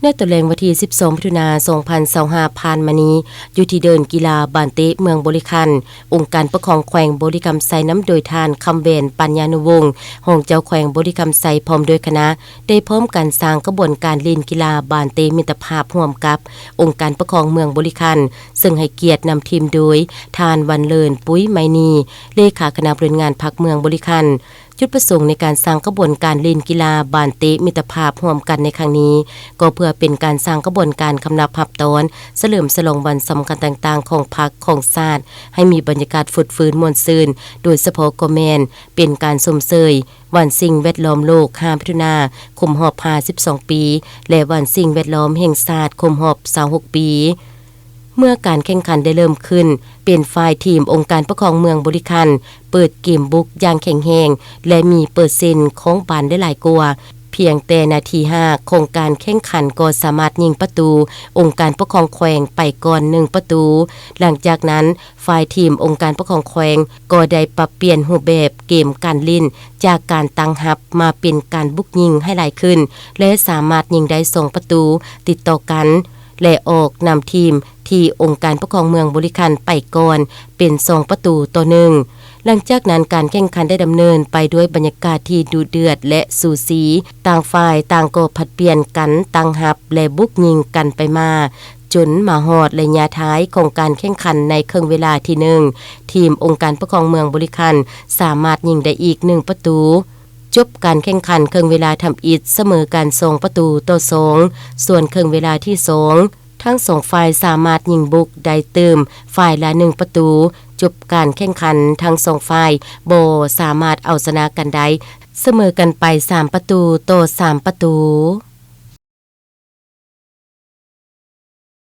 ໃນຕອນແລງວັນທີສິບສອງ ມິຖຸນາ ສອງພັນຊາວຫ້າ ຜ່ານມານີ້, ຢູ່ທີ່ເດີ່ນກິລາບານເຕະເມືອງບໍລິຄັນ, ອົງການປົກຄອງແຂວງບໍລິຄຳໄຊ ນຳໂດຍທ່ານ ຄຳແຫວນ ປັນຍານຸວົງ ຮອງເຈົ້າແຂວງບໍລິຄຳໄຊ ພ້ອມດ້ວຍຄະນະ ໄດ້ພ້ອມກັນສ້າງຂະບວນການຫຼິ້ນກິລາບານເຕະມິດຕະພາບຮ່ວມກັບອົງການປົກຄອງເມືອງບໍລິຄັນ, ເຊິ່ງໃຫ້ກຽດນຳທີມໂດຍ ທ່ານ ວັນເລີນ ປຸ້ຍໄມນີ ເລຂາຄະນະບໍລິຫານງານພັກເມືອງບໍລິຄັນ. ຈຸດປະສົງໃນການສ້າງຂະບວນການຫຼິ້ນກິລາບານເຕະມິດຕະພາບຮ່ວມກັນໃນຄັ້ງນີ້ ກໍເພື່ອເປັນການສ້າງຂະບວນການຄຳນັບຮັບຕ້ອນ ສະເຫຼີມສະຫຼອງວັນສຳຄັນຕ່າງໆຂອງພັກຂອງຊາດ ໃຫ້ມີບັນຍາກາດຟົດຟື້ນມ່ວນຊື່ນ, ໂດຍສະເພາະກໍແມ່ນເປັນການຊົມເຊີຍວັນສິ່ງແວດລ້ອມໂລກ ຫ້າ ມິຖຸນາ ຄົບຮອບ ຫ້າສິບສອງ ປີ ແລະ ວັນສິ່ງແວດລ້ອມແຫ່ງຊາດ ຄົບຮອບ ຊາວຫົກ ປີ. ເມື່ອການແຂ່ງຂັນໄດ້ເລີ່ມຂຶ້ນ, ເປັນຝ່າຍທີມອົງການປົກຄອງເມືອງບໍລິຄັນ ເປີດເກມບຸກຢ່າງແຂງແຮງ ແລະ ມີເປີເຊັນຂອງບານໄດ້ຫຼາຍກວ່າ. ພຽງແຕ່ນາທີຫ້າຂອງການແຂ່ງຂັນກໍສາມາດຍິງປະຕູອົງການປົກຄອງແຂວງໄປກ່ອນໜຶ່ງປະຕູ. ຫຼັງຈາກນັ້ນ, ຝ່າຍທີມອົງການປົກຄອງແຂວງກໍໄດ້ປັບປ່ຽນຮູບແບບເກມການຫຼິ້ນ ຈາກການຕັ້ງຮັບມາເປັນການບຸກຍິງໃຫ້ຫຼາຍຂຶ້ນ ແລະ ສາມາດຍິງໄດ້ສອງປະຕູຕິດຕໍ່ກັນ ແລະ ອອກນຳທີມທີ່ອົງການປົກຄອງເມືອງບໍລິຄັນໄປກ່ອນເປັນສອງປະຕູຕໍ່ໜຶ່ງ. ຫຼັງຈາກນັ້ນ, ການແຂ່ງຂັນໄດ້ດຳເນີນໄປດ້ວຍບັນຍາກາດທີ່ດຸເດືອດ ແລະ ສູສີ, ຕ່າງຝ່າຍຕ່າງກໍຜັດປ່ຽນກັນຕັ້ງຮັບ ແລະ ບຸກຍິງກັນໄປມາ, ຈົນມາຮອດໄລຍະທ້າຍຂອງການແຂ່ງຂັນໃນເຄິ່ງເວລາທີໜຶ່ງ, ທີມອົງການປົກຄອງເມືອງບໍລິຄັນສາມາດຍິງໄດ້ອີກໜຶ່ງປະຕູ. ຈົບການແຂ່ງຂັນເຄິ່ງເວລາທຳອິດສະເໝີກັນສອງປະຕູຕໍ່ສອງ, ສ່ວນເຄິ່ງເວລາທີສອງ ທັງສອງຝ່າຍສາມາດຍິງບຸກໄດ້ຕື່ມຝ່າຍລະໜຶ່ງປະຕູ. ຈົບການແຂ່ງຂັນ, ທັງສອງຝ່າຍບໍ່ສາມາດເອົາຊະນະກັນໄດ້, ສະເໝີກັນໄປສາມປະຕູຕໍ່ສາມປະຕູ.